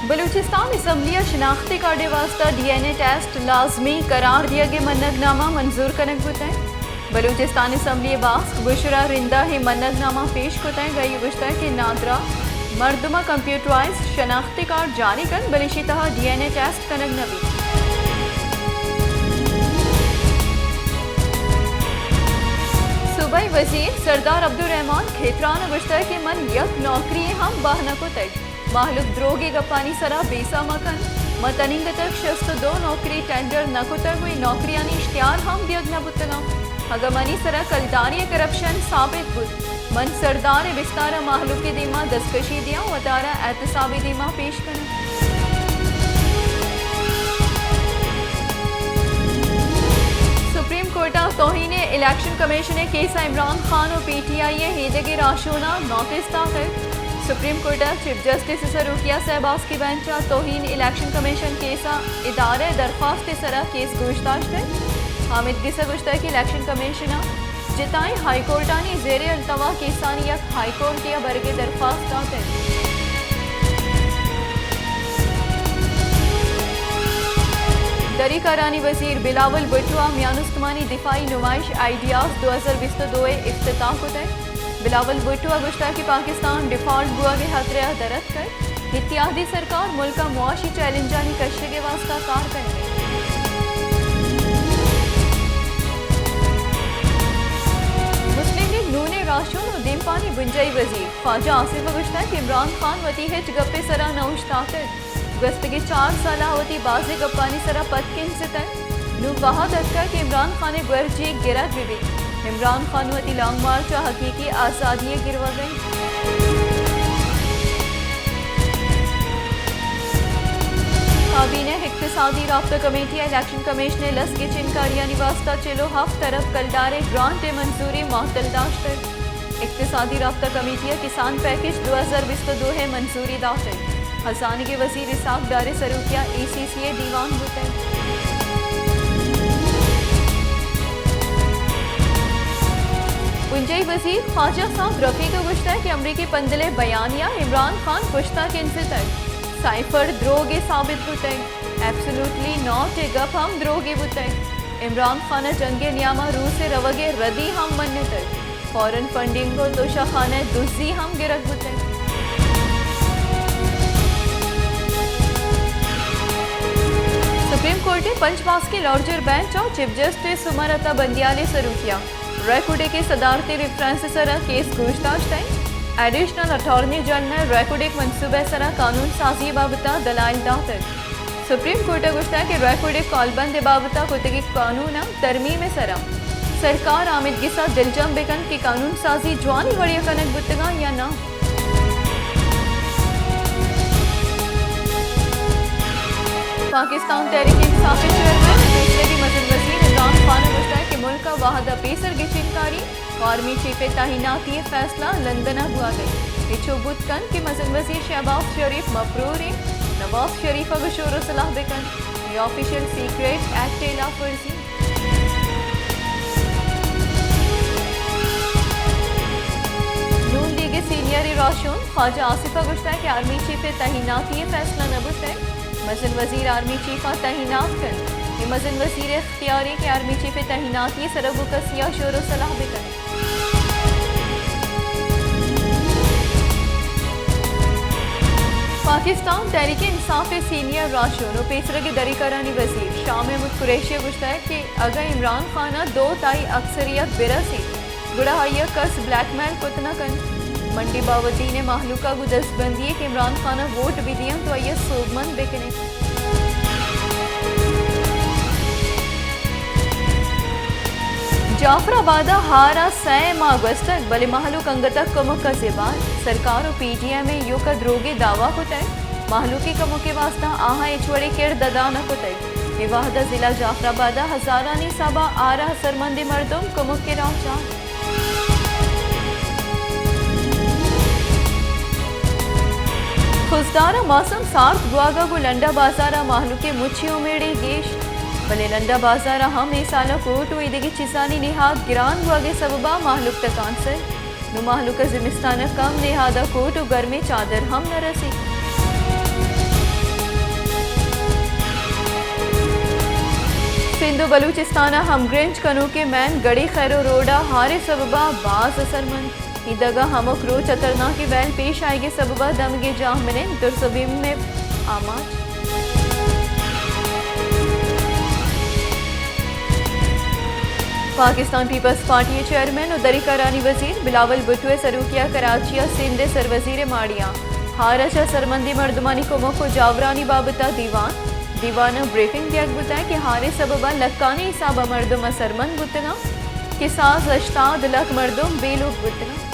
بلوچستان اسمبلی ءَ شناختی کارڈ ءِ واستہ ڈی این اے ٹیسٹ لازمی قرار دیگ ءِ منگ نامہ منظور کنگ بوتگ۔ بلوچستان اسمبلی ءِ باسک بشرا رندا اے منگ نامہ پیش کتگ ءُ آئی ءَ گوشتگ کہ نادراہ مردم ءَ کمپیوٹرائزڈ شناختی کارڈ جاری کنت، بلے ایشی تہا ڈی این اے ٹیسٹ کنگ نہ بیت۔ صوبائی وزیر سردار عبدالرحمان کھیتران ءَ گوشتگ کہ من یک نوکری ہم بہا نہ کتگ۔ مہلوک دروگیں گپانی سرا بیسہ مہ کنت۔ ما تنینگتگ شست ءُ دو نوکری ٹینڈر نہ کتگ ءُ اے نوکریانی اشتہار ہم دیگ نہ بوتگ انت۔ اگاں منی سرا کلداری ءِ کرپشن ثابت بوت، من سردار ءِ بستار ءَ مہلوک ءِ دیما دزکشی دیاں، وتارا احتساب ءِ دیما پیش کناں۔ سپریم کورٹ ءَ توہین الیکشن کمیشن ءِ کیس ءَ عمران خان ءُ پی ٹی آئی ءِ ایدگہ راہشوناں نوٹس داتگ۔ سپریم کورٹ ءِ چیف جسٹس ءِ سروکی ءَ سئے باسکی بینچ ءَ توہین الیکشن کمیشن کیس ءِ ادارہ ءِ درخواست ءِ سرا کیس گوش داشتگ۔ حامد گس ءَ گوشتگ کہ الیکشن کمیشن ءَ جتائیں ہائی کورٹانی زیر التوا کیسانی یک ہائی کورٹے ءَ برگ ءِ درخواست داتگ۔ دری کارانی وزیر بلاول بھٹو ءَ میان استمانی دفاعی نمائش آئیڈیاز دو ہزار بیست ءُ دو ءِ افتتاح کتگ۔ بلاول بھٹو ءَ گوشتگ کہ پاکستان ڈیفالٹ بوگ ءِ خطرہ ءَ در اتکگ۔ اتحادی سرکار ملک ءِ معاشی چیلنجانی کشگ ءِ واستہ کار کنگ ءَ۔ مسلم لیگ نون ءِ راہشون ءُ دیمپانی بنجاہی وزیر خواجہ آصف ءَ گوشتگ کہ عمران خان وتی ہچ گپ ءِ سرا نہ اوشتاتگ۔ گوستگیں چار سال ءَ وتی بازیں گپانی سرا پد کنزتگ۔ نوں وہد اتکگ کہ عمران خان ءِ گورجیگ گرگ بہ بیت۔ عمران خان وتی لانگ مارچ ءَ حقیقی آزادی ءِ گروگ ءَ انت۔ کابینہ اقتصادی رابطہ کمیٹی ءَ الیکشن کمیشن ءِ لس گچین کاریانی واستہ چل ءُ ہفت ارب کلدار ءِ گرانٹ ءِ منظوری معطل داشتگ۔ اقتصادی رابطہ کمیٹی ءَ کسان پیکج دو ہزار بیست ءُ دو ءِ منظوری داتگ۔ ہزانگ ءِ وزیر اسحاق ڈار ءِ سروکی ءَ ای سی سی ءِ دیوان بوتگ۔ بنجاہی وزیر خواجہ صاحب رفیق ءَ گوشتگ کہ امریکی پندل ءِ بیانیہ عمران خان پشتا کنزتگ۔ سائفر دروگے ثابت بوتگ۔ ایبسولوٹلی ناٹ ءِ گپ ہم دروگے بوتگ۔ عمران خان ءَ جنگ ءِ نیام ءَ روس ءِ روگ ءِ ردی ہم منتگ۔ فارن فنڈنگ ءُ توشہ خانہ ءِ دزی ہم گرگ بوتگ۔ سپریم کورٹ ءِ پنچ باسکیں لارجر بینچ ءَ چیف جسٹس عمر عطا بندیال ءِ سروکی ءَ ریکوڈک ءِ صدارتی ریفرنس ءِ سرا کیس گوش داشتگ۔ ایڈیشنل اٹارنی جنرل ریکوڈک منصوبہ ءِ سرا قانون سازی ءِ بابت ءَ دلائل داتگ۔ سپریم کورٹ ءَ گوشتگ کہ ریکوڈک کالبند ءِ بابت ءَ کتگیں قانون ءِ ترمیم ءِ سرا سرکار آمید گس ءَ دلجم بہ کنت کہ قانون سازی جوانی وڑی ءَ کنگ بوتگاں یا نہ۔ پاکستان تحریک انصاف ءِ چیئرمین ءُ پیسریگیں مزن وزیر عمران خان ءَ گوشتگ کہ ملک ءَ وھد ءَ پیسر گچین کاری ءُ آرمی چیف ءِ تعیناتی ءِ فیصلہ لندن ءَ بوھگ ءَ انت۔ اے چو بوت کنت کہ مزن وزیر شہباز شریف مفرور انت، نواز شریف ءَ گوں شور ءُ صلاح بہ کنت۔ اے آفیشل سیکریٹ ایکٹ ءِ ہلاف ورزی۔ نون لیگ ءِ سینئر راہشون خواجہ آصف ءَ گوشتگ کہ آرمی چیف ءِ تعیناتی ءِ فیصلہ نہ بوتگ، مزن وزیر آرمی چیف ءَ تعینات کنت۔ اے مزن وزیر ءِ اختیار انت کہ آرمی چیف ءِ تعیناتی ءِ سرا گوں کسی ءَ شور ءُ صلاح بہ کنت۔ پاکستان تحریک انصاف ءِ سینئر راہشون ءُ پیسرگیں دری کارانی وزیر شاہ محمود قریشی ءَ گوشتگ کہ اگاں عمران خان ءَ دو تہائی اکثریت بہ رسیت، گڑا آئی ءَ کس بلیک میل کت نہ کنت۔ منڈی بہاؤالدین ءِ مہلوک ءَ گوں دزبندی ءَ کہ عمران خان ءَ ووٹ بہ دینت ءُ آئی ءَ سوبمند بہ کنیت۔ جعفر آباد ءَ ہار ءَ سئے ماہ گوستگ، بلے مہلوک انگت ءَ کمک ءَ زبہر۔ سرکار ءُ پی ڈی ایم ءَ ایوک ءَ دروگیں دعوی کتگ، مہلوک ءِ کمک ءِ واستہ آہاں ہچ وڑیں کرد ادا نہ کتگ۔ اے وہد ءَ ضلع جعفر آباد ءَ ہزارانی حساب ءَ ہار ءَ اثرمندیں مردم کمک ءِ راہ چارت۔ خضدار ءَ موسم سارت بوھگ ءَ گوں لنڈا بازار ءَ مہلوک ءِ مچی امیڑے گیش، بلے لنڈا بازار ءَ ہم اے سال ءَ کوٹ ءُ ایدگہ چیزانی نہاد گران بوھگ ءِ سبب ءَ مہلوک تکانسر۔ نوں مہلوک ءَ زمستان ءَ کم نہاد ءَ کوٹ ءُ گرمیں چادر ہم نہ رسیت۔ سندھ و بلوچستان ء ہمگرنچ کنوکیں مین گڑی خیر و روڈ ء ہارے سبب ء باز اثرمند۔ اے دگہ ہمک روچ خطرناکیں ویل پیش آئیگ ء سبب ء دمگے جاہ منند، ترس و بیم ء آماچ۔ پاکستان پیپلز پارٹی ء چیئرمین و دریکارانی وزیر بلاول بھٹو ء سروکی ء کراچی ء سندھ ء سروزیر ء ماڑی ء ہار ء چہ سرمندیں مردمانی کمک و جاورانی بابت ء دیوان۔ دیوان ء بریفنگ دیگ بوتگ کہ ہارے سبب ء لکانی حساب ء مردم ء سرمند بوتگ انت کہ ساز ہشتاد لک مردم بے لوگ بوتگ انت۔